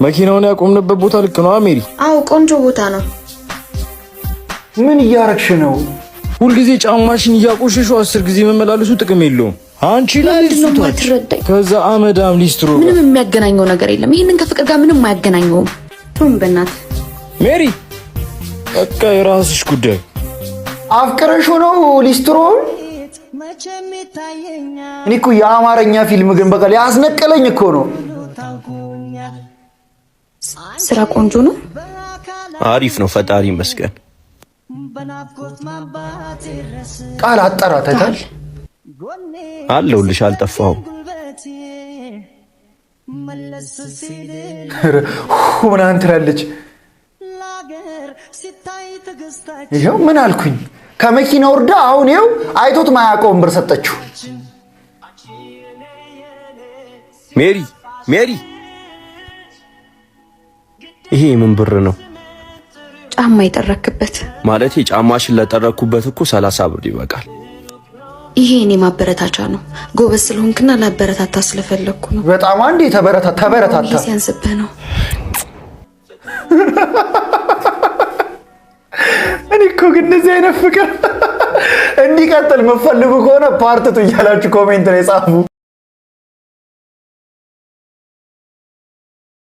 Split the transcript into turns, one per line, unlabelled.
መኪናውን ያቆምንበት ቦታ ልክ ነው ሜሪ?
አዎ፣ ቆንጆ ቦታ ነው።
ምን እያረግሽ ነው?
ሁልጊዜ ጫማሽን እያቆሸሹ 10 ጊዜ መመላለሱ ጥቅም የለውም። አንቺ ላይ
ምንድን ነው
እሱ ታች፣
የማትረዳኝ?
ከዛ አመዳም ሊስትሮ ጋር።
ምንም የሚያገናኘው ነገር የለም። ይህንን ከፍቅር ጋር ምንም አያገናኘውም። ቱም በእናትህ።
ሜሪ፣ በቃ የራስሽ ጉዳይ።
አፍቅረሽ ነው ሊስትሮውን? እኔ እኮ የአማርኛ ፊልም ግን በቃ ያስነቀለኝ እኮ ነው።
ስራ ቆንጆ ነው።
አሪፍ ነው፣ ፈጣሪ ይመስገን።
ቃል አጠራት አይታል።
አለሁልሽ፣ አልጠፋሁም።
ምናምን ትላለች። ይኸው ምን አልኩኝ? ከመኪና ወርዳ አሁን ይኸው አይቶት ማያውቀውን ብር ሰጠችው።
ሜሪ፣ ሜሪ፣ ይሄ ምን ብር ነው?
ጫማ የጠረክበት።
ማለቴ ጫማሽን ለጠረኩበት እኮ 30 ብር ይበቃል።
ይሄ እኔ ማበረታቻ ነው። ጎበዝ ስለሆንክና ላበረታታ ስለፈለግኩ ነው።
በጣም አንዴ ተበረታ ተበረታታ።
ይሄ ሲያንስብህ ነው።
እኔ እኮ ግን እንደዚህ አይነት ፍቅር እንዲቀጥል የምትፈልጉ ከሆነ part two እያላችሁ comment ላይ ጻፉ።